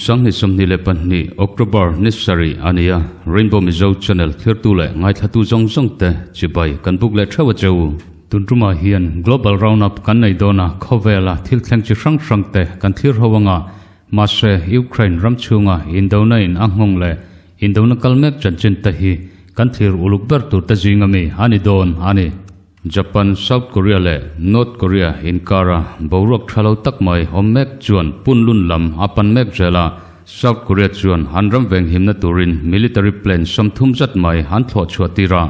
Kum 2022 October ni sarih a ni a, Rainbow Mizo Channel thirtu leh ngaithlatu zawng zawng te chibai kan buk leh theuh a che u. Tuntumah hian Global Roundup kan nei dawn a, khawvela thil thleng chi hrang hrang te kan thlir ho anga, mahse Ukraine ram chhunga indona in a nghawng leh indona kal mek chanchin te hi kan thlir uluk ber tur te zinga mi a ni dawn a ni. Japan, South Korea leh North Korea inkara boruak tha lo tak mai awm mek chuan punlun lam a pan mek zel a, South Korea chuan an ram venghimna turin military plane 30 zat mai an thlawh chhuah tir a,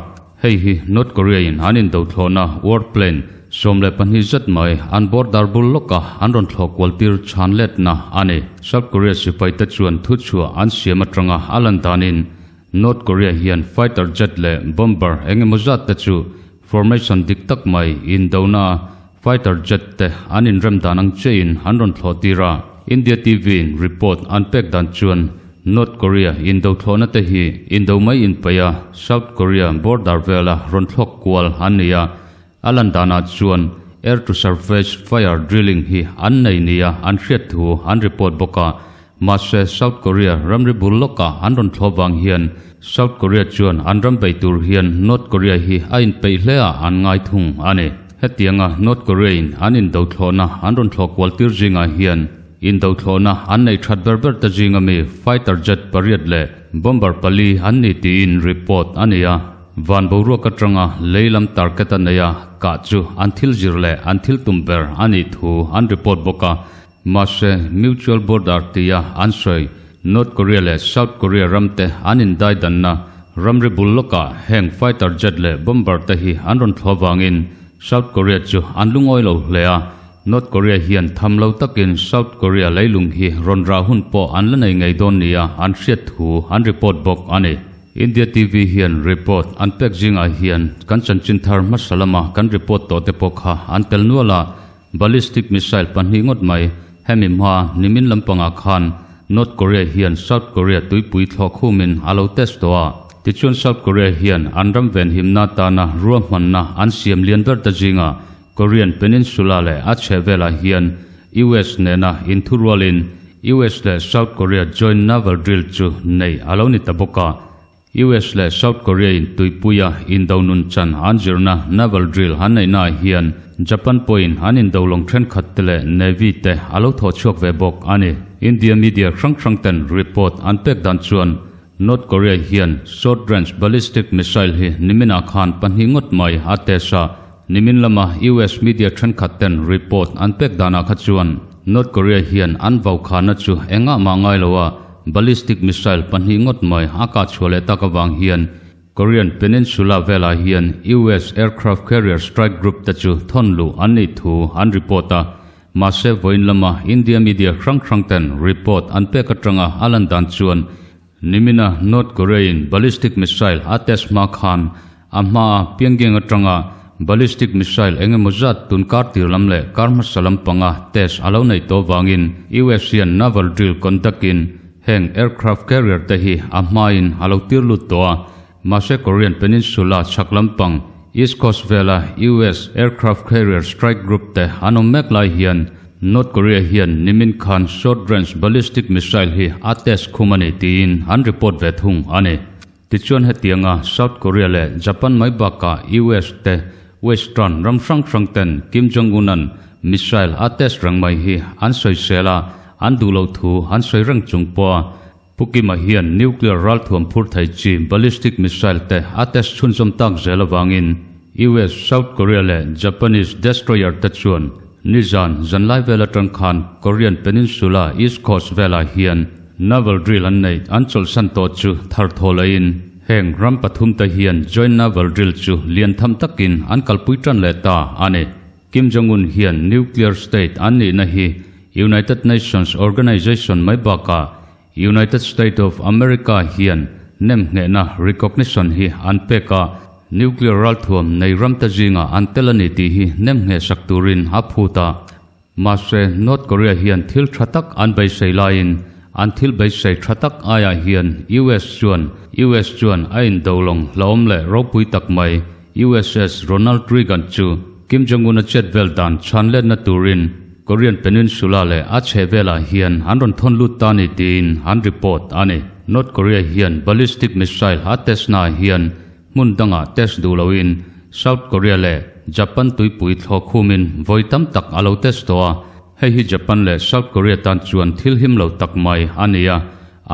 hei hi North Korea in an indo thlawhna war plane 12 zat mai an border bul lawka an rawn thlawh kual tir chhan letna a ni. South Korea sipai te chuan thu chhuah an siam atanga a lan danin North Korea hian fighter jet leh bomber engemaw zat te chu formation dik tak mai indona fighter jet te an inrem dan ang chein an rawn thlawh tir a. India TV in report an pek dan chuan North Korea indo thlawhna te hi indo mai in peih a, South Korea border vela rawn thlawk kual an ni a. A lan danah chuan air to surface fire drilling hi an nei nia an hriat thu an report bawk a. Mahse South Korea ramri bul lawkah an rawn thlawh vang hian South Korea chuan an ram bei tur hian North Korea hi a inpeih hle a an ngai thung a ni. Hetianga North Korea in an indo thlawhna an rawn thlawh kual tir zingah hian indo thlawhna an nei that ber ber te zinga mi fighter jet pariat leh bomber pali an ni tiin report a ni a. Van boruak atanga lei lam target a nei a, kah chu an thil zir leh an thil tum ber a nih thu an report bawk a. Mahse mutual border tia an sawi North Korea leh South Korea ram te an indai danna ramri bul lawkah heng fighter jet leh bomber te hi an rawn thlawh vangin South Korea chu an lungawi lo hle a. North Korea hian tham lo takin South Korea leilung hi rawn rah hun pawh an la nei ngei dawn nia an hriat thu an report bawk a ni. India TV hian report an pek zingah hian kan chanchin thar hmasa lama kan report tawh te pawh kha an tel nual a. Ballistic missile pahnih ngawt mai hemi hma nimin lampangah khan North Korea hian South Korea tuipui thlawh khumin a lo test tawh a. Tichuan South Korea hian an ram venhimna tana ruahmanna an siam lian ber te zingah Korean Peninsula leh a chhehvelah hian US nena inthurualin US leh South Korea joint naval drill chu nei a lo ni ta bawk a. US leh South Korea in tuipuia indo nun chan an zirna naval drill an neihnaah hian Japan pawhin an indo lawng thenkhat te leh navy te a lo thawh chhuak ve bawk a ni. India media hrang hrang ten report an pek dan chuan North Korea hian short range ballistic missile hi niminah khan pahnih ngawt mai a test a. Nimin lama US media thenkhat ten report an pek danah kha chuan North Korea hian an vaukhana chu engah mah ngai lo a, ballistic missile pahnih ngawt mai a kah chhuah leh tak avang hian Korean Peninsula velah hian US aircraft carrier strike group te chu thawn luh an nih thu an report a. Mahse vawiin lama India media hrang hrang ten report an pek atanga a lan dan chuan nimina North Korea in ballistic missile a test hma khan a hmaa Pyongyang atanga ballistic missile engemaw zat tun kar tir lam leh kar hmasa lampanga test a lo nei tawh vangin US hian naval drill conduct in heng aircraft carrier te hi a hmain a lo tir lut tawh a. Mahse Korean Peninsula chhak lampang East Coast vela US aircraft carrier strike group te an awm mek lai hian North Korea hian nimin khan short range ballistic missile hi a test khum a ni tiin an report ve thung a ni. Tichuan hetianga South Korea leh Japan mai bakah US te Western ram hrang hrang ten Kim Jong Un an missile a test reng mai hi an sawisel a, an duh loh thu an sawi reng chung pawh a Pu Kima hian nuclear ralthuam phur thei chi ballistic missile te a test chhunzawm tak zel avangin US, South Korea leh Japanese destroyer te chuan nizan zanlai vel atang khan Korean Peninsula East Coast velah hian naval drill an neih an chawlhsan tawh chu thar thaw laiin heng ram pathum te hian joint naval drill chu lian tham takin an kalpui tan leh ta a ni. Kim Jong Un hian nuclear state an nihna hi United Nations Organization mai bakah United States of America hian nem nghehna recognition hi an pek a, nuclear ralthuam nei ram te zingah an tel a ni tih hi nem ngheh sak turin a phut a. Mahse North Korea hian thil tha tak an beisei laiin an thil beisei tha tak aiah hian US chuan US chuan a indo lawng hlauhawm leh ropui tak mai USS Ronald Reagan chu Kim Jong Un a chet vel dan chhan letna turin Korean Peninsula leh a chhehvelah hian an rawn thawn lut ta ni tiin an report a ni. North Korea hian ballistic missile a test naah hian hmun dangah test duh loin South Korea leh Japan tuipui thlawh khumin vawi tam tak a lo test tawh a, hei hi Japan leh South Korea tan chuan thil him lo tak mai a ni a.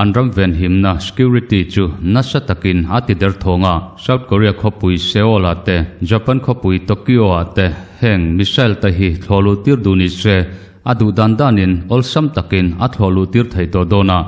An ram venhimna, security, chu nasa takin a ti der thawng a, South Korea khawpui Seoul ah te, Japan khawpui Tokyo ah te heng missile te hi thlawh luh tir duh ni se, a duh dan danin awlsam takin a thlawh luh tir thei tawh dawn a,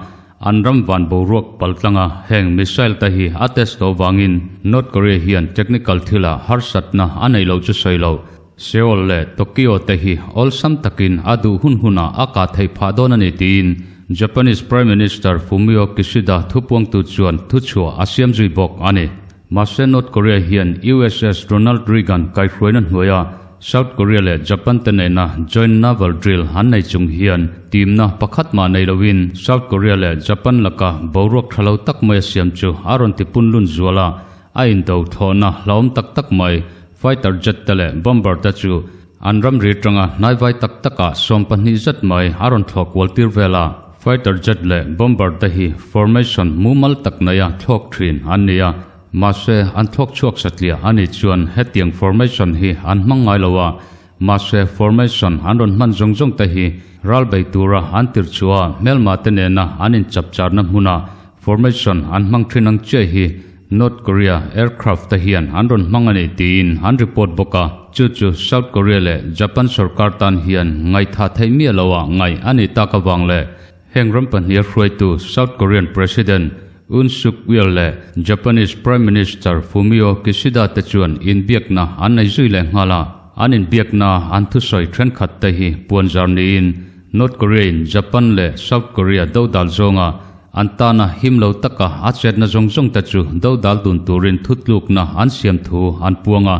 an ram van boruak paltlanga heng missile te hi a test tawh vangin North Korea hian technical thilah harsatna a neih loh chu sawi loh. Seoul leh Tokyo te hi awlsam takin a duh hun hunah a kah theih phah dawn a ni tiin Japanese Prime Minister Fumio Kishida thupuangtu chuan thuchhuah a siam zui bawk a ni. Mahse North Korea hian USS Ronald Reagan kaihhruaina hnuaia South Korea leh Japan te nena joint naval drill an nei chung hian timna pakhat mah nei loin South Korea leh Japan laka boruak tha lo tak mai a siam chu a rawn tipunlun zual a, a indo thlawhna hlauhawm tak tak mai Fighter jet te leh bomber te chu an ramri atanga hnaivai tak takah 20 zet mai a rawn thlawh kual tir vel a. Fighter jet leh bomber te hi formation mumal tak neia thlawk thin an ni a, mahse an thlawk chhuak satliah a nih chuan hetiang formation hi an hmang ngai lo a, mahse formation an rawn hman zawng zawng te hi ral bei tura an tirh chhuah a hmelma te nena an inchapcharna hmuna formation an hmang thin ang chiah hi North Korea aircraft te hian an rawn hmang a ni tiin an report bawk a, chu chu South Korea leh Japan sorkar tan hian ngaihthah theih miah loah ngaih a nih tak avang leh heng ram pahniha hruaitu South Korean President Yoon Suk Yeol leh Japanese Prime Minister Fumio Kishida te chuan inbiakna an nei zui leh nghal a, an inbiakna an thusawi thenkhat te hi puanzar niin North Korea in Japan leh South Korea dodal zawnga An tana him lo taka a chetna zawng zawng te chu dodal dun turin thutlukna an siam thu an puang a.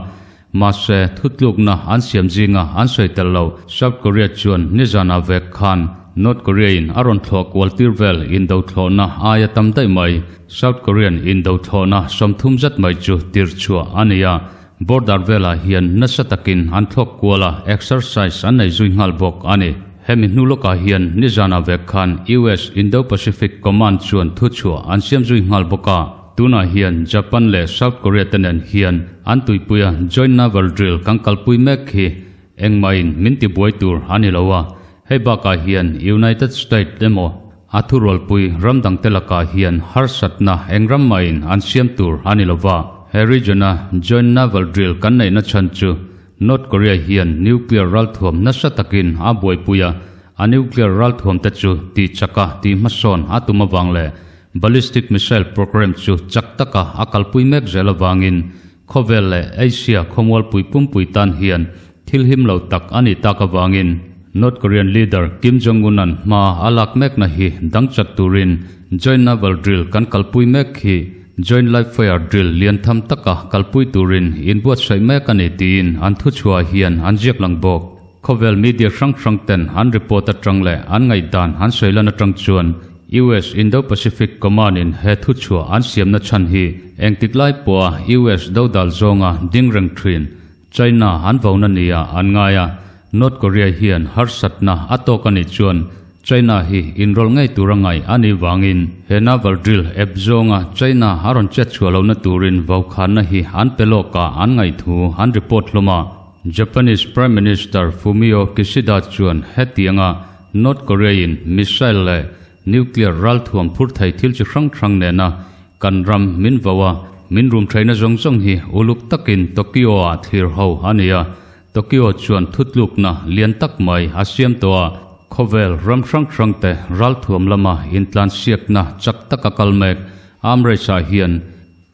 Mahse, thutlukna an siam zinga an sawi tel lo. South Korea chuan nizanah vek khan North Korea-in a rawn thlawh kual tir vel indo thlawhna aia tam daih mai. South Korean indo thlawhna 30 zet mai chu tir chhuah a ni a. Border velah hian nasa takin an thlawk kual a, exercise an nei zui nghal bawk a ni. Hemi hnu lawkah hian nizanah vek khan US Indo-Pacific Command chuan thuchhuah an siam zui nghal bawk a, tunah hian Japan leh South Korea te nen hian an tuipuia Joint Naval Drill kan kalpui mek hi engmahin min tibuai tur a ni lo a, hei bakah hian United States emaw a thurualpui ram dangte lakah hian harsatna eng ram mahin an siam tur a ni lo va. He region-a Joint Naval Drill kan neihna chhan chu North Korea hian nuclear ralthuam nasa takin a buaipui a, a nuclear ralthuam te chu tih chaka tih hmasawn a tum avang leh ballistic missile program chu chak taka a kalpui mek zel avangin khawvel leh Asia khawmualpui pumpui tan hian thil him lo tak a nih tak avangin North Korean leader Kim Jong-un-a'n hma a lak mekna hi dangchat turin Joint Naval Drill kan kalpui mek hi Joint Live Fire Drill lian tham taka kalpui turin inbuatsaih mek a ni tiin an thuchhuah hian an ziak lang bawk. Khawvel media hrang hrang ten an report atang leh an ngaihdan an sawi lan atang chuan US Indo-Pacific Command in he thuchhuah an siamna chhan hi engtik lai pawha US dodal zawnga ding reng thin China an vona nia an ngai a, North Korea hian harsatna a tawk a nih chuan China hi inrawlh ngei tur a ngaih a nih vangin he naval drill ep zawnga China a rawn chet chhuah lohna turin vaukhanna hi an pe lawk a an ngaih thu an report hlawm a. Japanese Prime Minister Fumio Kishida chuan hetianga North Korea-in missile leh nuclear ralthuam phur thei thil chi hrang hrang nena kan ram min vo a, min rum theihna zawng zawng hi uluk takin Tokyo-ah thlir ho a ni a. Tokyo chuan thutlukna lian tak mai a siam tawh a, khawvel ram hrang hrang te ralthuam lama intlansiakna chak taka kal mek arm race-ah hian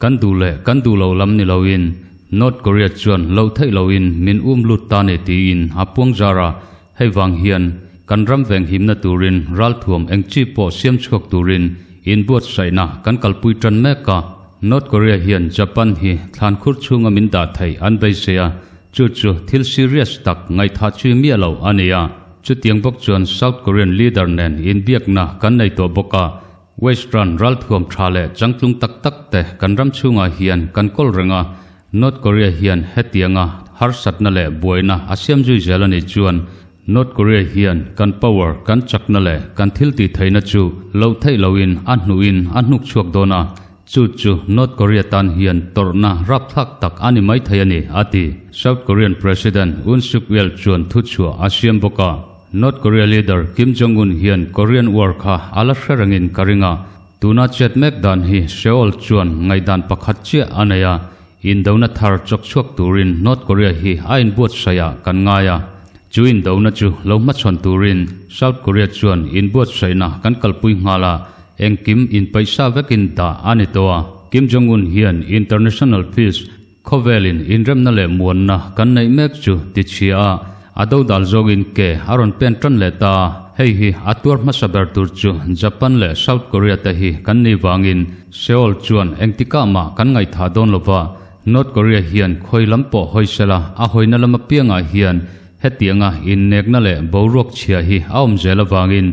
kan duh leh kan duh lo lam ni loin North Korea chuan lo theih loin min um lut ta ni tiin a puang zar a, hei vang hian kan ram venghimna turin ralthuam eng chi pawh siam chhuak turin inbuatsaihna kan kalpui tan mek a. North Korea hian Japan hi thlan khur chhunga min dah theih an beisei a, chu chu thil serious tak ngaihthah chui miah lo a ni a. Chutiang bawk chuan South Korean leader nen inbiakna kan nei tawh bawk a, Western ralthuam tha leh changtlung tak tak te kan ram chhungah hian kan kawl reng a, North Korea hian hetianga harsatna leh buaina a siam zui zel a nih chuan North Korea hian kan power, kan chakna leh kan thiltih theihna chu loh theih lohin a hnuhin a hnuk chhuak dawn a, chu chu North Korea tan hian tawrhna rapthlak tak a ni mai thei a ni, a ti. South Korean President Yoon Suk Yeol chuan thuchhuah a siam bawk a. North Korea leader Kim Jong Un hian Korean War kha a la hre rengin ka ring a, tuna chet mek dan hi Seoul chuan ngaihdan pakhat chiah a nei a, Indona thar chawk chhuak turin North Korea hi a inbuatsaih ah kan ngai a, chu indona chu lo hmachhawn turin South Korea chuan inbuatsaihna kan kalpui nghal a, engkim inpaihsa vekin dah a ni tawh a. Kim Jong Un hian international peace, khawvelin inremna leh muanna kan neih mek chu tichhia a, a dodal zawngin ke a rawn pen tan leh ta a, hei hi a tuar hmasa ber tur chu Japan leh South Korea te hi kan nih vangin Seoul chuan engtikah mah kan ngaihthah dawn lova, North Korea hian khawi lam pawh hawi sela a hawina lam apiangah hian hetianga innekna leh boruak chhia hi a awm zel avangin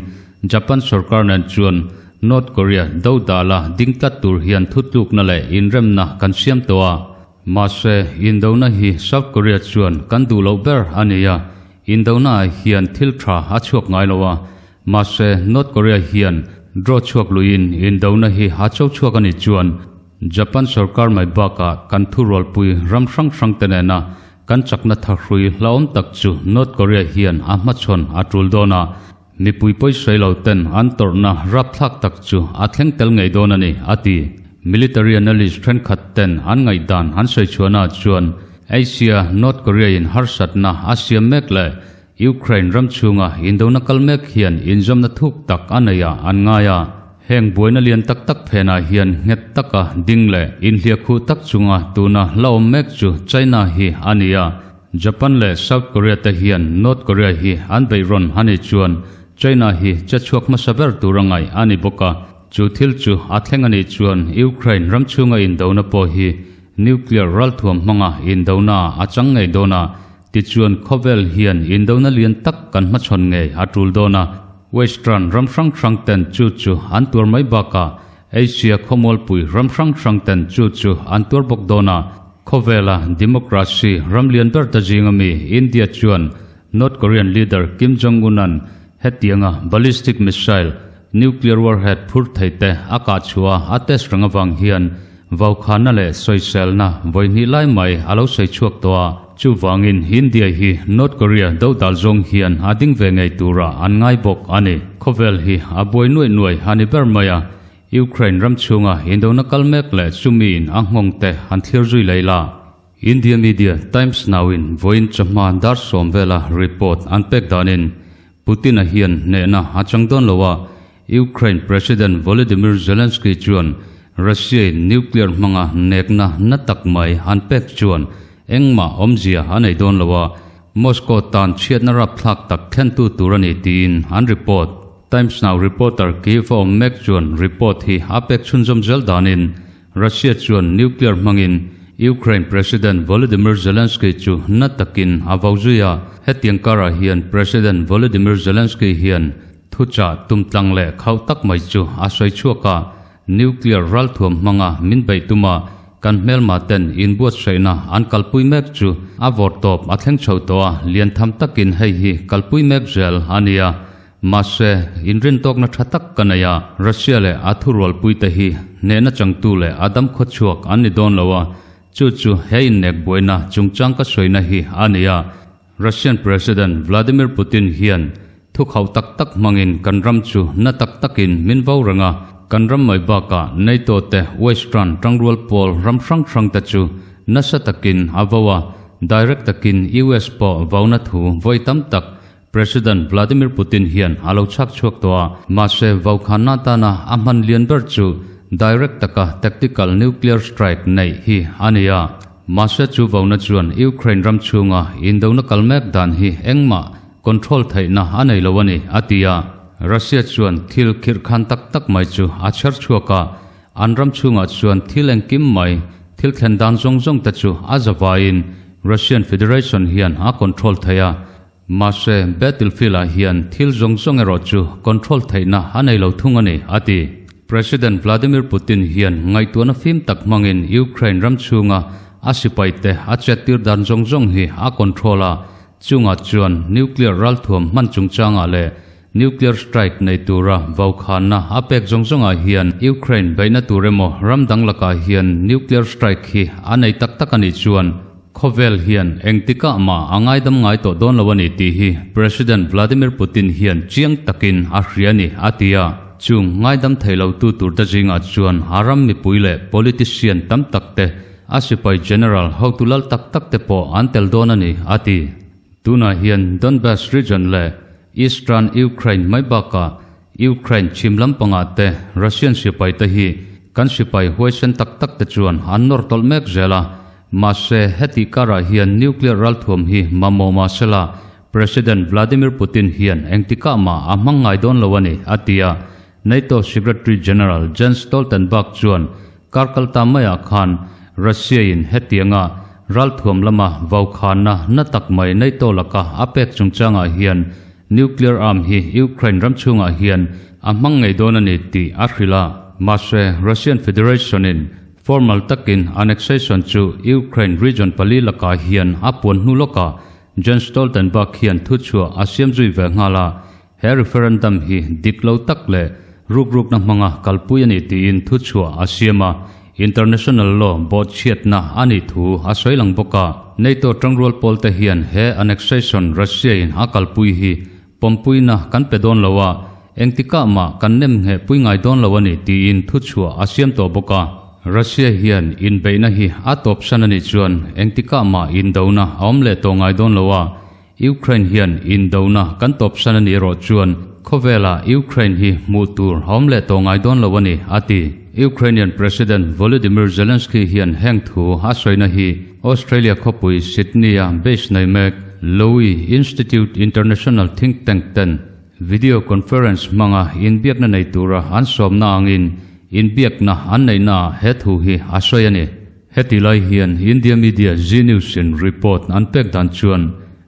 Japan sorkar nen chuan North Korea dodala ding tlat tur hian thutlukna leh inremna kan siam tawh a. Mahse, indona hi South Korea chuan kan duh loh ber a ni a, indonaah hian thil tha a chhuak ngai lo a. Mahse, North Korea hian draw chhuak luiin indona hi a cho chhuak a nih chuan Japan sorkar mai bakah kan thurualpui ram hrang hrangte nena kan chakna thahrui hlauhawm tak chu North Korea hian a hmachhawn a tul dawn a. Mipui pawisawi lo ten an tawrhna rapthlak tak chu a thleng tel ngei dawn a ni, a ti. Military analyst thenkhat ten an ngaihdan an sawi chhuahnaah chuan Asia, North Korea in harsatna a siam mek leh Ukraine ram chhunga indona kal mek hian inzawmna thuk tak a nei ah an ngai a. Heng buaina lian tak tak phenah hian nghet taka ding leh inhliahkhuh tak chunga tuna la awm mek chu China hi a ni a. Japan leh South Korea te hian North Korea hi an beih rawn a nih chuan China hi che chhuak hmasa ber tur a ngaih a ni bawk a, chu thil chu a thleng a nih chuan Ukraine ram chhunga indona pawh hi nuclear ralthuam hmanga indona a chang ngei dawn a, tichuan khawvel hian indona lian tak kan hmachhawn ngei a tul dawn a, Western ram hrang hrang ten chu chu an tuar mai bakah Asia khawmualpui ram hrang hrang ten chu chu an tuar bawk dawn a. Khawvela democracy ram lian ber ta zinga mi India chuan North Korean leader Kim Jong-un-a'n hetianga ballistic missile, nuclear warhead phur thei te a kah chhuah a test reng avang hian vaukhana leh sawiselna vawi hnih lai mai a lo sawi chhuak tawh a. Chuvangin India hi North Korea dodal zawng hian a ding ve ngei turah an ngai bawk a ni. Khawvel hi a buai nuaih nuaih a ni ber mai a. Ukraine ram chhunga indona kal mek leh chumiin a nghawng te han thlir zui lei la. India media Times Now-in vawiin chawhma dar sawm vela report an pek danin Putin-a hian hnehna a chang dawn lo a, Ukraine President Volodymyr Zelensky chuan Russia-in nuclear hmanga nekna na tak mai an pek chuan engmah awmzia a nei dawn lo a, Moscow tan chhiatna rapthlak tak thlentu tur a ni tiin an report. Times Now reporter Kyiv a awm mek chuan report hi a pek chhunzawm zel danin Russia chuan nuclear hmangin Ukraine President Volodymyr Zelensky chu na takin a vo zui a. Hetiang karah hian President Volodymyr Zelensky hian thuchah tumtlang leh khauh tak mai chu a sawi chhuak a, Nuclear ralthuam hmanga min beih tuma kan hmelma ten inbuatsaihna an kalpui mek chu a vawrtawp a thleng chho tawh a, lian tham takin hei hi kalpui mek zel a ni a. Mahse, inrintawkna tha tak ka nei a, Russia leh a thurualpuite hi hnehna changtu leh a dam khawchhuak an ni dawn lo a, chu chu he innek buaina chungchang ka sawina hi a ni a. Russian President Vladimir Putin hian thukhauh tak tak hmangin kan ram chu na tak takin min vo reng a, kan ram mai bakah NATO te Western tangrual pawl ram hrang hrang te chu nasa takin a vo a, direct takin US pawh vona thu vawi tam tak President Vladimir Putin hian a lo chhak chhuak tawh a, mahse vaukhana atana a hman lian ber chu direct taka tactical nuclear strike neih hi a ni a. Mahse chu vauna chuan Ukraine ram chhunga indona kal mek dan hi engmah control theihna a nei lo a ni, a ti a. Russia chuan thil khirhkhan tak tak mai chu a chher chhuak a, an ram chhungah chuan thil engkim mai, thil thlen dan zawng zawng te chu a zavaiin Russian Federation hian a control thei a. Mahse, battlefield-ah hian thil zawng zawng erawh chu control theihna a nei lo thung a ni, a ti. President Vladimir Putin hian ngaihtuahna fim tak hmangin Ukraine ram chhunga a sipaite a chettir dan zawng zawng hi a control a. Chungah chuan nuclear ralthuam hman chungchangah leh nuclear strike nei tura vaukhanna a pek zawng zawngah hian Ukraine beihna tur emaw ram dang lakah hian nuclear strike hi a nei tak tak a nih chuan khawvel hian engtikah mah a ngaidam ngai tawh dawn lo a ni tih hi President Vladimir Putin hian chiang takin a hria a ni, a ti a. Chung ngaidam thei lo tu turte zingah chuan a ram mipui leh politician tam tak te, a sipai general hotu lal tak tak te pawh an tel dawn a ni, a ti. Tunah hian Donbas region leh Eastern Ukraine mai bakah Ukraine chhim lampangah te Russian sipai te hi kan sipai huaisen tak tak te chuan an nawr tawlh mek zel a. Mahse, heti karah hian nuclear ralthuam hi mamawh mah sela President Vladimir Putin hian engtikah mah a hmang ngai dawn lo a ni, a ti a. NATO Secretary General Jens Stoltenberg chuan kar kal ta maiah khan Russia-in hetianga ralthuam lama vaukhanna na tak mai NATO laka a pek chungchangah hian nuclear arm hi Ukraine ram chhungah hian a hmang ngei dawn a ni tih a hrilh a. Mahse, Russian Federation-in formal takin annexation chu Ukraine region pali lakah hian a puan hnu lawkah Jens Stoltenberg hian thuchhuah a siam zui ve nghal a. He referendum hi dik lo tak leh rukrukna hmanga kalpui a ni tiin thuchhuah a siam a, international law bawhchhiatna a nih thu a sawi lang bawk a. NATO tangrual pawlte hian he annexation Russia-in a kalpui hi pawmpuina kan pe dawn lo a, engtikah mah kan nem ngheh pui ngai dawn lo a ni tiin thuchhuah a siam tawh bawk a. Russia hian inbeihna hi a tawpsan a nih chuan engtikah mah indona a awm leh tawh ngai dawn lo a, Ukraine hian indona kan tawpsan a nih erawh chuan khawvelah Ukraine hi hmuh tur a awm leh tawh ngai dawn lo a ni, a ti. Ukrainian President Volodymyr Zelensky hian heng thu a sawina hi Australia khawpui Sydney-a base nei mek Lowy Institute International think tank ten video conference hmanga inbiakna nei tura an sawmna angin inbiakna an neihnaah he thu hi a sawi a ni. Heti lai hian India media Zee News in report an pek dan chuan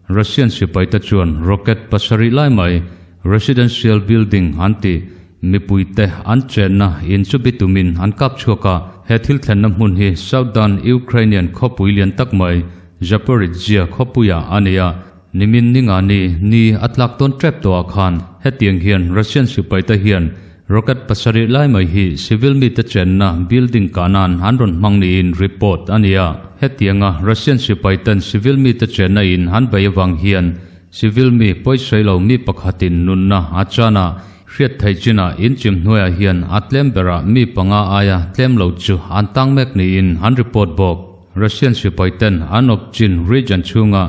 Russian sipaite chuan rocket pasarih lai mai residential building an ti mipuite an chenna in chu bitumin an kap chhuak a, he thil thlenna hmun hi Southern Ukrainian khawpui lian tak mai Zaporizhzhia khawpuiah a ni a, nimin ninga ni ni a tlak tawn tep tawhah khan hetiang hian Russian sipaite hian Rocket pasarih lai mai hi civil mite chenna building kah nan an rawn hmang niin report a ni a. Hetianga Russian sipai ten civil mite chenna in an bei avang hian civil mi pawisawi lo mi pakhatin nunna a chan a, hriat theih chinah inchim hnuaiah hian a tlem berah mi panga aia tlem lo chu an tang mek niin an report bawk. Russian sipai ten an awp chin region chhunga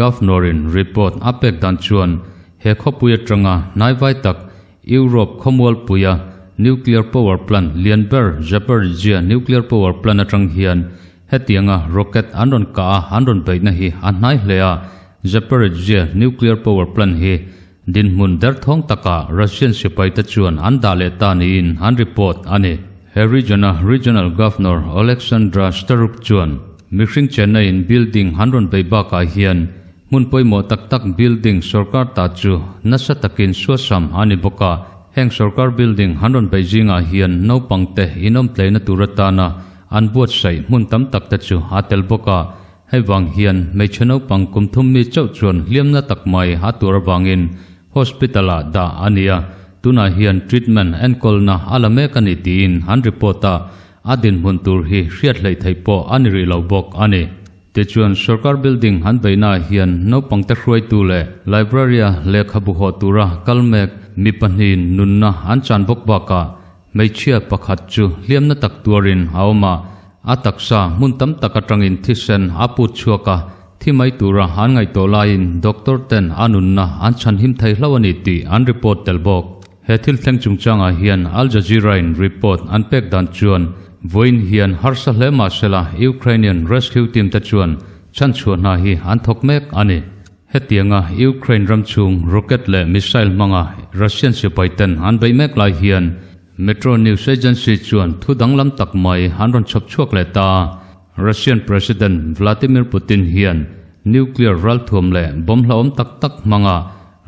Governor in report a pek dan chuan he khawpui atanga hnaivai tak Europe khawmualpuia nuclear power plant lian ber Zaporizhzhia nuclear power plant atang hian hetianga rocket an rawn kah a an rawn beihna hi a hnai hle a. Zaporizhzhia nuclear power plant hi dinhmun derthawng takah Russian sipaite chuan an dah leh ta niin an report a ni. He region-a regional governor Oleksandr Starukh chuan mihring chenna in building an rawn bei bakah hian Hmun pawimawh tak tak building sorkar ta chu nasa takin suasam a ni bawk a, heng sorkar building han rawn beih zingah hian naupang te inawmtleina tur atana an buatsaih hmun tam tak te chu a tel bawk a, hei vang hian hmeichhe naupang kum thum mi chauh chuan hliamna tak mai a tur avangin hospital ah dah a ni a, tunah hian treatment enkawlna a la mek a ni tiin an report a, a dinhmun tur hi hriat hleih theih pawh a ni rih lo bawk a ni. Tichuan, sorkar building an beihnaah hian naupangte hruaitu leh library-a lehkhabu hawh tura kal mek mi pahnihin nunna an chan bawk bakah hmeichhia pakhat chu hliamna tak tuarin a awm a, a taksa hmun tam tak atangin thisen a put chhuak a, thi mai tura an ngaihtuah laiin doctor ten a nunna an chhanhim thei hlo a ni tih an report tel bawk. He thil thleng chungchangah hian Al Jazeera-in report an pek dan chuan vawiin hian harsa hle mah sela Ukrainian rescue team te chuan chhanchhuah hna hi an thawk mek a ni. Hetianga Ukraine ram chhung rocket leh missile hmanga Russian sipai ten an beih mek lai hian Metro News Agency chuan thu danglam tak mai an rawn chhawp chhuak leh ta a. Russian President Vladimir Putin hian nuclear ralthuam leh bomb hlauhawm tak tak hmanga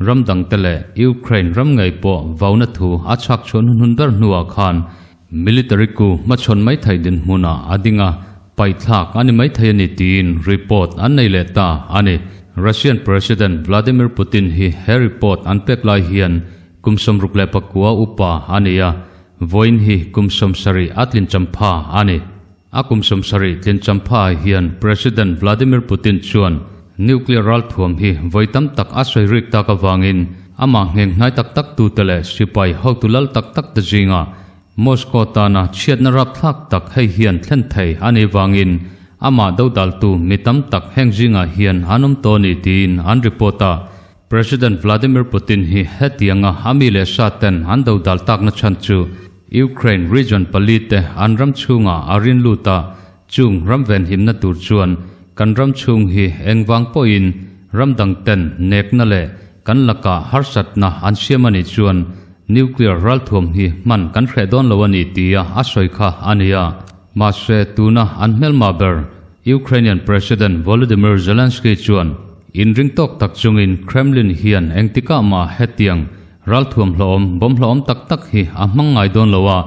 Ram dangte leh Ukraine ram ngei pawh vauna thu a chhak chhuah hnuhnun ber hnuah khan military ku hmachhawn mai thei dinhmunah a ding a, paihthlak a ni mai thei a ni tiin report an nei leh ta a ni. Russian President Vladimir Putin hi he report an pek lai hian kum 69 upa a ni a, vawiin hi kum 70 a tlin champha a ni. A kum 70 tlin champha hian President Vladimir Putin chuan nuclear ralthuam hi vawi tam tak a sawi rik tak avangin amah ngheng hnai tak tak tute leh sipai hotu lal tak tak te zinga Moscow tana chhiatna rapthlak tak hei hian thlen thei a nih vangin amah dodaltu mi tam tak heng zingah hian an awm tawh a ni tiin an report a. President Vladimir Putin hi hetianga a mi leh sa ten an dodal takna chhan chu Ukraine region pali te an ram chhungah a rin lut a, chung ram venhimna tur chuan kan ram chhung hi engvang pawhin ram dang ten nekna leh kan lakah harsatna an siam a nih chuan Nuclear ralthuam hi hman kan hreh dawn lo a ni tia a sawi kha a ni a. Mahse, tuna an hmelma ber Ukrainian President Volodymyr Zelensky chuan inring tawk tak chungin Kremlin hian engtikah mah hetiang ralthuam hlawhawm, bomb hlawhawm tak tak hi a hmang ngai dawn lo a,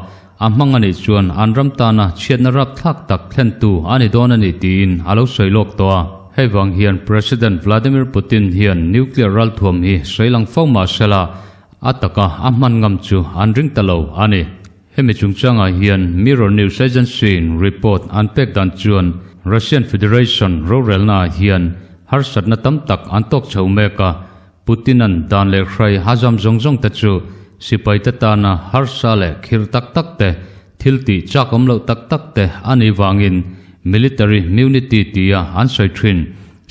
a hmang a nih chuan an ram tana chhiatna rapthlak tak thlentu a ni dawn a ni tiin a lo sawi lawk tawh a. Hei vang hian President Vladimir Putin hian nuclear ralthuam hi sawi lang fo mah sela, A taka a hman ngam chu an ring ta lo a ni. Hemi chungchangah hian Mirror News Agency-in report an pek dan chuan Russian Federation rorelnaah hian harsatna tam tak an tawk chho mek a, Putin-a'n dan leh hrai a zam zawng zawng te chu sipaite tana harsa leh khirh tak tak te, thil tih chak awm loh tak tak te a nih vangin military mutiny tia an sawi thin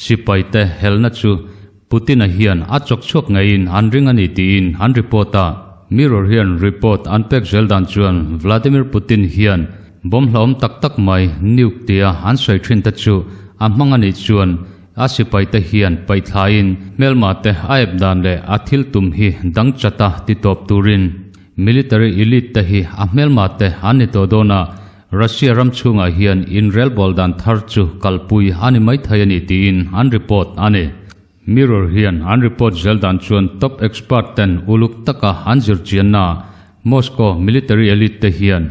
sipaite helna chu Putin-a hian a chawk chhuak ngeiin an ring a ni tiin an report a. Mirror hian report an pek zel dan chuan Vladimir Putin hian bomb hlauhawm tak tak mai nuke tia an sawi thin te chu a hmang a nih chuan a sipaite hian paihthlaiin hmelma te a ep dan leh a thil tum hi dang chata ti tawp turin military elite te hi a hmelma te an ni tawh dawn a, Russia ram chhungah hian inrelbawl dan thar chu kalpui a ni maithei a ni tiin an report a ni. Mirror hian an report zel dan chuan top expert ten uluk taka an zir chianna Moscow military elite te hian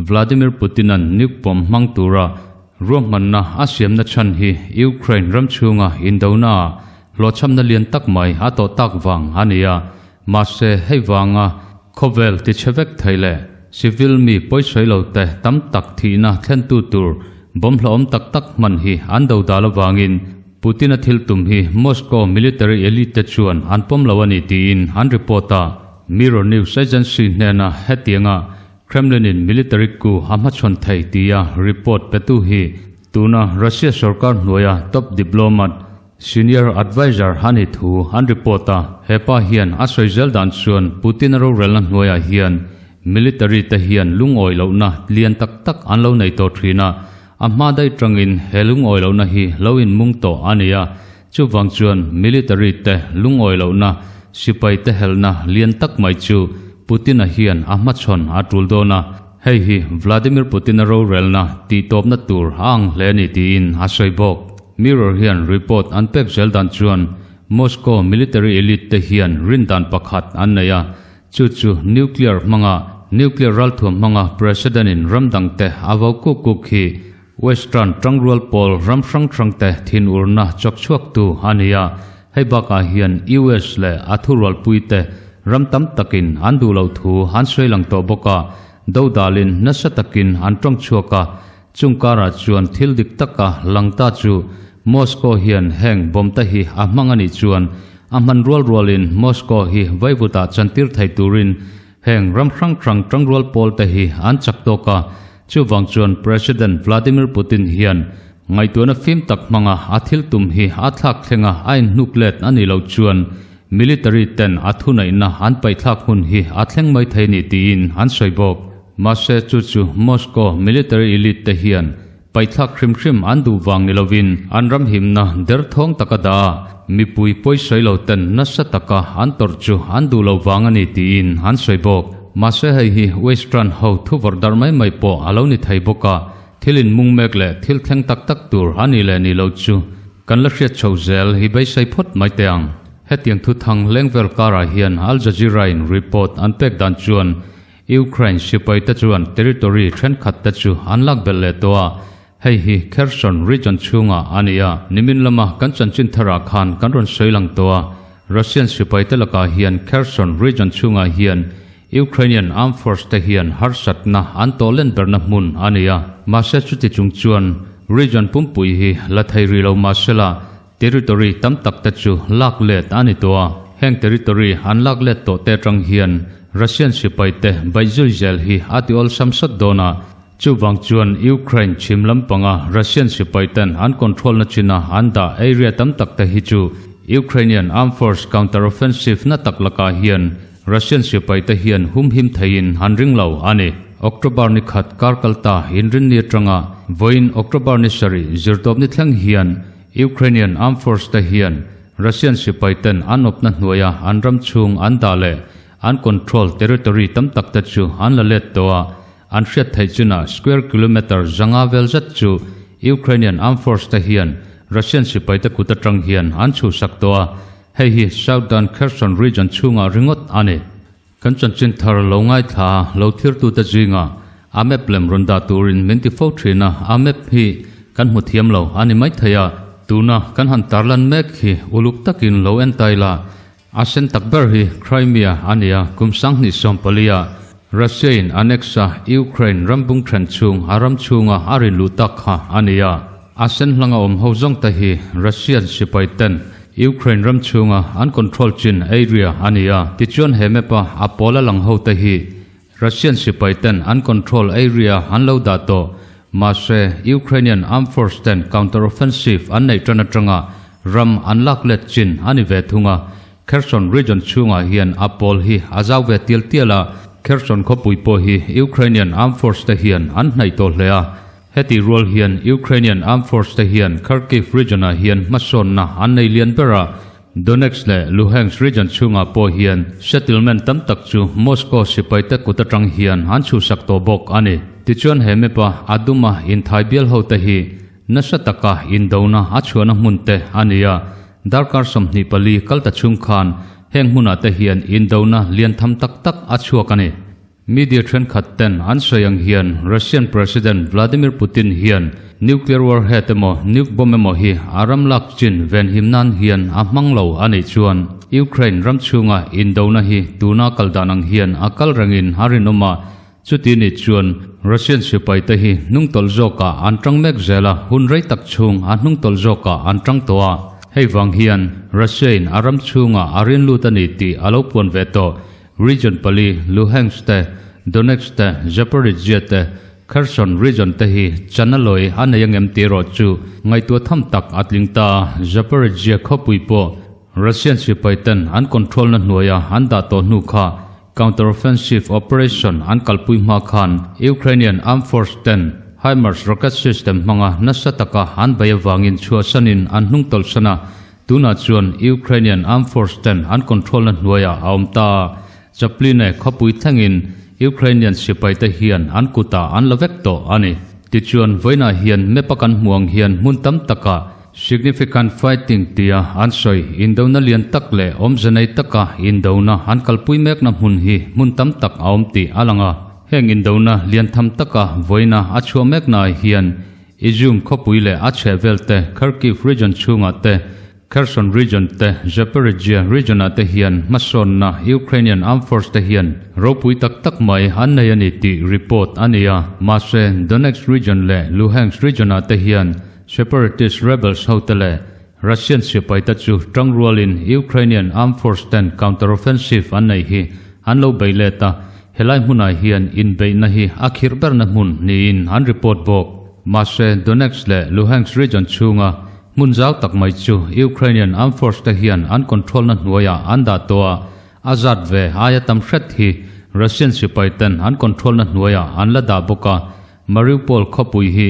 Vladimir Putin-a'n nuke bomb hmang tura ruahmanna a siamna chhan hi Ukraine ram chhunga indonaah hlawhchhamna lian tak mai a tawh tak vang a ni a, mahse hei vanga Khawvel tichhe vek thei leh civil mi pawisawi lo te tam tak thihna thlentu tur bomb hlauhawm tak tak hman hi an do dal avangin Putin-a thil tum hi Moscow military elite te chuan an pawm lo a ni tiin an report a. Mirror News Agency hnena hetianga Kremlin-in military coup a hmachhawn thei tia report petu hi tuna Russia sorkar hnuaia top diplomat Senior Adviser a nih thu an report a, hepa hian a sawi zel dan chuan Putin-a rorelna hnuaiah hian military te hian lungawi lohna lian tak tak an lo nei tawh thin a, a hma daih tangin he lungawi lohna hi lo inmung tawh a ni a, chuvang chuan military te lungawi lohna sipai te helna lian tak mai chu Putin-a hian a hmachhawn a tul dawn a, hei hi Vladimir Putin-a rorelna tihtawpna tur a ang hle a ni tiin a sawi bawk. Mirror hian report an pek zel dan chuan Moscow military elite te hian rin dan pakhat an nei a, chu chu nuclear hmanga nuclear ralthuam hmanga president in ram dang te a vo kuk kuk hi Western tangrual pawl ram hrang hrang te thinurna chawk chhuak tu a ni a, hei bakah hian US leh a thurualpui te ram tam takin an duh loh thu an sawi lang tawh bawk a, dodalin nasa takin an tawng chhuak a, Chung karah chuan thil dik taka lang ta chu Moscow hian heng bomb te hi a hmang a nih chuan a hman rual rualin Moscow hi vaivutah chantir thei turin heng ram hrang hrang tangrual pawl te hi an chak tawk a. Chuvang chuan President Vladimir Putin hian ngaihtuahna fim tak hmanga a thil tum hi a thlak thlenga a inhnuk let a nih loh chuan military ten a thuneihna an paihthlak hun hi a thleng mai thei a ni tiin an sawi bawk. Mahse chu chu Moscow military elite te hian paihthlak hrim hrim an duh vang ni lovin an ram himna derthawng taka dah a, mipui pawisawi lo ten nasa taka an tawrh chu an duh lo vang a ni tiin an sawi bawk. Mahse hei hi Western ho thuvawrh darh mai mai pawh a lo ni thei bawk a, thil inmung mek leh thil thleng tak tak tur a nih leh nih loh chu kan la hriat chho zel hi beisei phawt mai teh ang. Hetiang thuthang lengvel karah hian Al Jazeera in report an pek dan chuan Ukraine sipaite chuan territory thenkhatte chu an lak belh leh tawh a, Hei hi Kherson region chhungah a ni a, nimin lama kan chanchin tharah khan kan rawn sawi lang tawh a, Russian sipaite lakah hian Kherson region chhungah hian Ukrainian Armed Force te hian harsatna an tawh len berna hmun a ni a, mahse chuti chung chuan region pumpui hi la thei rih lo mahsela territory tam tak te chu lak let a ni tawh a, heng territory an lak let tawh te atang hian Russian sipaite baihzui zel hi a ti awlsam sawt dawn a. Chuvang chuan Ukraine chhim lampanga Russian sipaiten an control-na china an dah area tam tak te hi chu Ukrainian Armed Force counter-offensive na tak lakah hian Russian sipaite hian humhim theiin an ring lo a ni. October ni khat kar kalta inrinni atanga vawiin October ni sarih zirtawpni thleng hian Ukrainian Armed Force te hian Russian sipaiten an awpna hnuaia an ram chhung an dah leh an control territory tam tak te chu an la let tawh a. An hriat theih chunah square kilometre zanga vel zet chu Ukrainian Armed Force te hian Russian sipaite kut atang hian an chhuhsak tawh a, hei hi Southern Kherson region chhungah ringawt a ni. Kan chanchin thar lo ngaithla lo thirtute zingah a map lem rawn dah turin min ti fo thin a, a map hi kan hmu thiam lo a ni maithei a, tuna kan han tarlan mek hi uluk takin lo en tai la. A sen tak ber hi Crimea a ni a, kum 2014 ah Russia-in annex a Ukraine ram bung then chhung a ram chhunga a rin luh tak kha a ni a. A sen hlanga awm ho zawng te hi Russian sipai ten Ukraine ram chhunga an control chin area a ni a. Tichuan he map a a pawl a lang ho te hi Russian sipai ten an control area an lo dah tawh. Mahse Ukrainian armed force ten counter offensive an neih tan atanga ram an lak let chin a ni ve thung a. Kherson region chhungah hian a pawl hi a zau ve tial tial a, Kherson khawpui pawh hi Ukrainian armed force te hian an hnaih tawh hle a. Heti rual hian Ukrainian armed force te hian Kharkiv region ah hian hmasawnna an nei lian ber a, Donetsk leh Luhansk region chhungah pawh hian settlement tam tak chu Moscow sipaite kut atang hian an chhuhsak tawh bawk a ni. Tichuan he map a a duma inthai bial ho te hi nasa taka indona a chhuahna hmun te a ni a, darkar 24 kal ta chhung khan heng hmunah te hian indona lian tham tak tak a chhuak a ni. Media thenkhat ten an sawi ang hian Russian President Vladimir Putin hian nuclear warhead emaw nuke bomb emaw hi a ram lak chin venhim nan hian a hmang lo a nih chuan Ukraine ram chhunga indona hi tuna kal dan ang hian a kal rengin a rinawm a, chuti nih chuan Russian sipai te hi hnungtawlh zawkah an tang mek zel a, hun rei tak chhung a hnungtawlh zawkah an tang tawh a, hei vang hian Russia in a ram chhunga a rin lut a ni tih a lo puan ve tawh. Region pali, Luhansk te, Donetsk te, Zaporizhzhia te, Kherson region te hi chan a lawi a nei angem tih erawh chu ngaihtuah tham tak a tling ta a, Zaporizhzhia khawpui pawh Russian sipai ten an control na hnuaia an dah tawh hnu kha counter-offensive operation an kalpui hma khan Ukrainian armed force ten HIMARS rocket system hmanga nasa taka an bei avangin chhuahsanin an hnungtawlhsan a, Tunah chuan Ukrainian Armed Force ten an control na hnuaiah a awm ta a, Chapline khawpui thlengin Ukrainian sipaite hian an kutah an la vek tawh a ni. Tichuan, vawiinah hian map a kan hmuh ang hian hmun tam takah significant fighting tia an sawi indona lian tak leh awmze nei taka indona an kalpui mekna hmun hi hmun tam tak a awm tih a lang a. Heng indona lian tham taka vawiina a chhuah meknaah hian Izium khawpui leh a chhehvel te, Kharkiv region chhungah te, Kherson region te, Zaporizhzhia region-ah te hian hmasawnna Ukrainian Armed Force te hian ropui tak tak mai an nei a ni tih report a ni a. Mahse, Donetsk region leh Luhansk region-ah te hian separatist rebels hote leh Russian sipaite chu tangrualin Ukrainian Armed Force ten counter-offensive an neih hi an lo bei let a, helai hmunah hian inbeihna hi a khirh berna hmun niin an report bawk. Mahse, Donetsk leh Luhansk region chhunga hmun zau tak mai chu Ukrainian Armed Force te hian an control-na hnuaiah an dah tawh a, a zat ve aia tam hret hi Russian sipai ten an control-na hnuaiah an la dah bawk a, Mariupol khawpui hi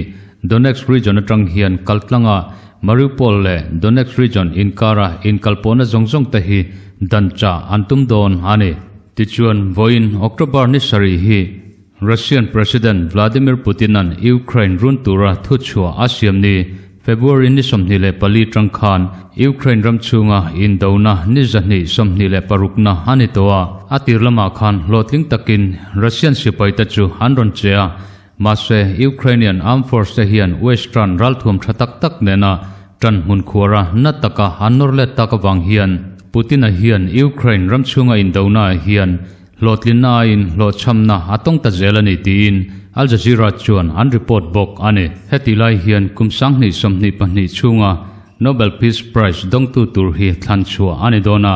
Donetsk region atang hian kaltlanga Mariupol leh Donetsk region inkara inkalpawhna zawng zawng te hi dan chah an tum dawn a ni. Tichuan, vawiin October ni sarih hi Russian President Vladimir Putin-a'n Ukraine run tura thuchhuah a siam ni February ni 24 tang khan Ukraine ram chhunga indona ni 226na a ni tawh a, a tir lamah khan hlawhtling takin Russian sipaite chu an rawn che a. Mahse, Ukrainian Armed Force te hian Western ralthuam tha tak tak nena tan hmun khuara na taka an nawr let tak avang hian Putin-a hian Ukraine ram chhunga indonaah hian hlawhtlinna aiin hlawhchhamna a tawng ta zel a ni tiin Al Jazeera chuan an report bawk a ni. Hetih lai hian kum 2022 chhunga Nobel Peace Prize dawngtu tur hi thlan chhuah a ni dawn a,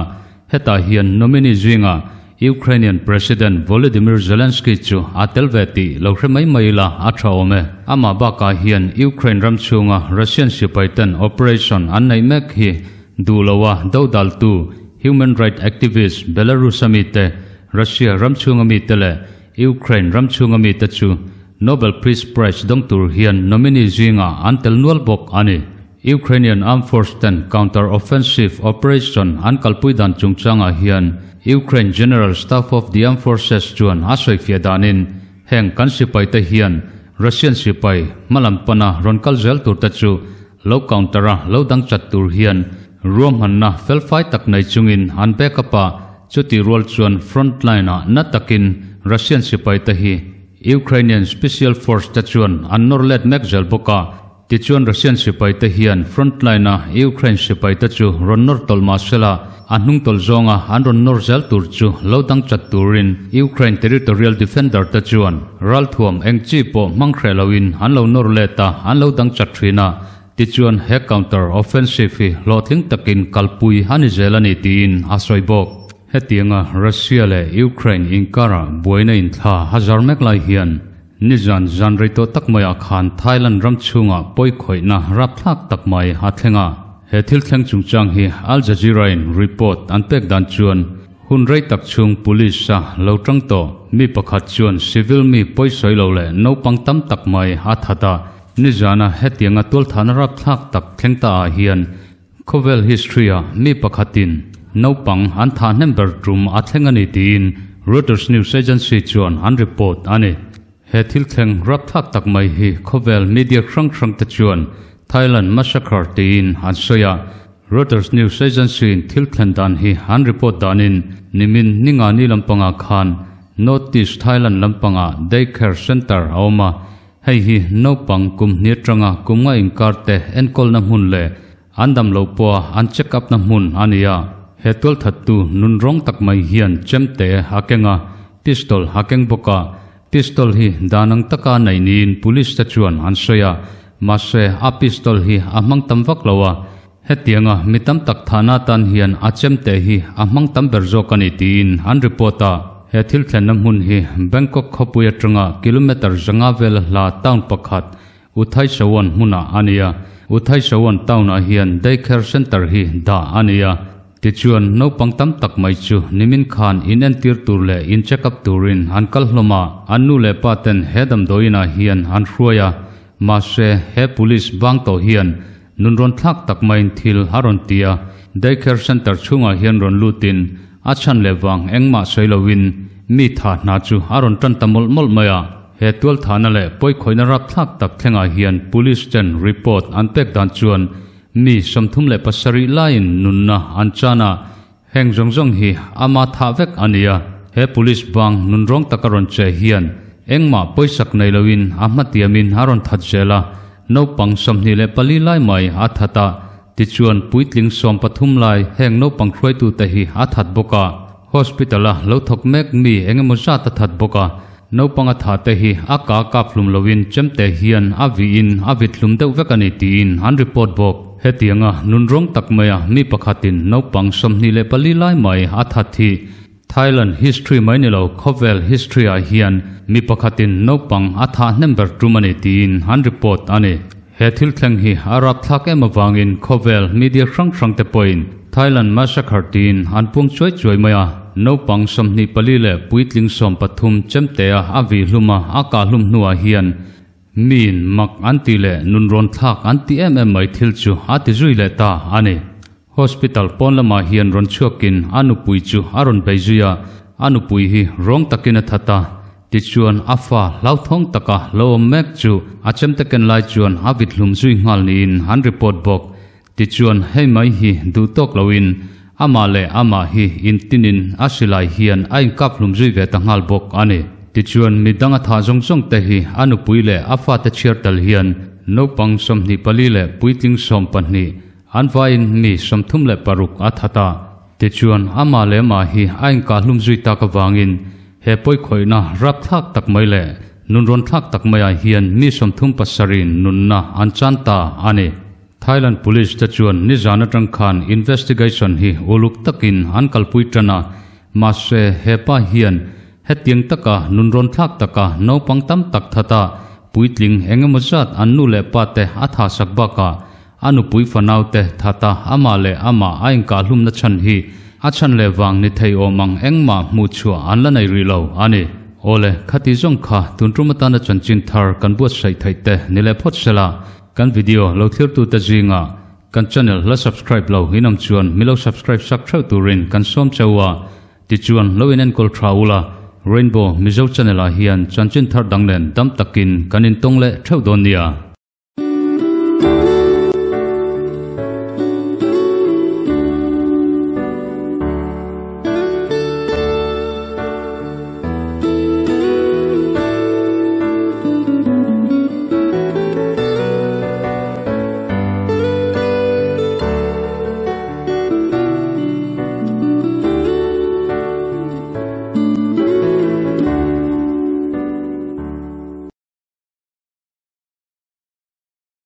hetah hian nominee zingah Ukrainian President Volodymyr Zelensky chu a tel ve tih lo hre mai mai ila a tha awm e. Amah bakah hian Ukraine ram chhunga Russian sipaiten operation an neih mek hi duh loa dodaltu human right activist Belarus a mite, Russia ram chhunga mite leh Ukraine ram chhunga mite chu Nobel Peace Prize dawng tur hian nominee zingah an tel nual bawk a ni. Ukrainian Armed Force ten counter offensive operation an kalpui dan chungchangah hian Ukraine General Staff of the Armed Forces chuan a sawifiah danin heng kan sipaite hian Russian sipai hmalam pana rawn kal zel turte chu lo counter a lo dang chat tur hian ruahmanna felfai tak nei chungin an backup a, chutih rual chuan front line ah na takin Russian sipaite hi Ukrainian Special Force te chuan an nawr let mek zel bawk a. Tichuan Russian sipaite hian front line a Ukraine sipaite chu rawn nawr tawlh mah sela, a hnung tawlh zawnga an rawn nawr zel tur chu lo dang chat turin Ukraine territorial defender te chuan ralthuam eng chi pawh hmang hreh loin an lo nawr let a, an lo dang chat thin a. Tichuan he counter offensive hi hlawhtling takin kalpui a ni zel a ni tiin a sawi bawk. Hetianga Russia leh Ukraine inkara buaina inthla a zar mek lai hian Nizan zan rei tawh tak maiah khan Thailand ram chhungah pawi khawihna rapthlak tak mai a thleng a. He thil thleng chungchang hi Al Jazeera-in report an pek dan chuan hun rei tak chhung police-a lo tang tawh mi pakhat chuan civil mi pawi sawi lo leh naupang tam tak mai a that a. Nizana hetianga tualthahna rapthlak tak thleng ta ah hian Khawvel history-ah mi pakhatin naupang an thah hnem ber tum a thleng a ni tiin Reuters news agency chuan an report a ni. He thil thleng rapthlak tak mai hi khawvel media hrang hrang te chuan Thailand massacre tiin an sawi a. Reuters news agency-in thil thlen dan hi an report danin nimin ningani lampangah khan North East Thailand lampangah daycare center a awm a, Hei hi naupang kum hnih atanga kum nga inkar te enkawlna hmun leh an dam loh pawha an check up na hmun a ni a. He tualthattu nun rawng tak mai hian chemte a keng a, pistol a keng bawk a. Pistol hi dan ang taka neih niin police te chuan an sawi a, mahse a pistol hi a hmang tam vak lo a. Hetianga mi tam tak thahna atan hian a chemte hi a hmang tam ber zawk a ni tiin an report a. He thil thlenna hmun hi Bangkok khawpui atanga kilometre 500 vela hla town pakhat Uthai Sawan hmunah a ni a. Uthai Sawan town-ah hian daycare centre hi dah a ni a. Tichuan, naupang tam tak mai chu nimin khan in entir tur leh in check up turin an kal hlawm a. An nu leh pa ten he damdawiinah hian an hruai a. Mahse, he police bang tawh hian Nun rawn thlak tak maiin thil a rawn ti a, daycare centre chhungah hian rawn lutin a chhan leh vang engmah sawi loin mi tha hna chu a rawn tan ta mawlh mawlh mai a. He tualthahna leh pawikhawihna rapthlak tak thlengah hian police ten report an pek dan chuan mi 37 laiin nunna an chan a, Heng zawng zawng hi ama thah vek a ni a, he police bang nunrawng taka rawn che hian engmah pawisak nei loin a hmatiamin a rawn that zel a, naupang 24 lai mai a that a, tichuan puitling 13 lai heng naupang hruaitute hi a that bawk a, hospital-a lo thawk mek mi engemaw zat a that bawk a, naupang a thah te hi a ka kap hlum loin chemte hian a vihin a vit hlum deuh vek a ni tiin an report bawk. Hetianga nunrawng tak maia mi pakhatin naupang 24 lai mai a that hi Thailand history mai ni lo khawvel history ah hian mi pakhatin naupang a thah hnem ber tum a ni tiin an report a ni. He thil thleng hi a rapthlak em avangin khawvel media hrang hrang te pawhin Thailand massacre tiin an puang chuai chuai mai a, naupang 24 leh puitling 13 chemtea a vih hlum a a kah hlum hnuah hian Miin mak an tih leh nunrawn thlak an ti em em mai thil chu a ti zui leh ta a ni. Hospital pawn lamah hian rawn chhuakin a nupui chu a rawn bei zui a, a nupui hi rawng takin a that a, tichuan a fa hlauthawng taka lo awm mek chu a chemte ken lai chuan a vit hlum zui nghal niin an report bawk. Tichuan hei mai hi duh tawk loin amah leh amah hi intinin a silai hian a inkap hlum zui ve ta nghal bawk a ni. Tichuan midang a thah zawng zawng te hi a nupui leh a fate chhiar tal hian naupang 24 leh puitling 12 an vaiin mi 36 a that a. Tichuan amah leh amah hi a inkahlum zui tak avangin he pawikhawihna rapthlak tak mai leh nunrawn thlak tak maiah hian mi 37 in nunna an chan ta a ni. Thailand Police te chuan nizan atang khan investigation hi uluk takin an kalpui tan a, mahse hepa hian hetiang taka nunrawn thlak taka naupang tam tak that a, puitling engemaw zat an nu leh pa te a tha sak bakah a nupui fanau te that a, amah leh amah a inkahlumna chhan hi a chhan leh vang ni thei awm ang engmah hmuh chhuah an la nei rih lo a ni. Awle, khati zawng kha tun tum atana chanchin thar kan buatsaih theih te ni leh phawt sela, kan video lo thirtute zinga kan channel la subscribe lo inawm chuan milo subscribe sak theuh turin kan sawm cheu a, tichuan lo in enkawl tha ula, Rainbow Mizo channel ah hian chanchin thar dang nen dam takin kan intawng leh theuh dawn nia.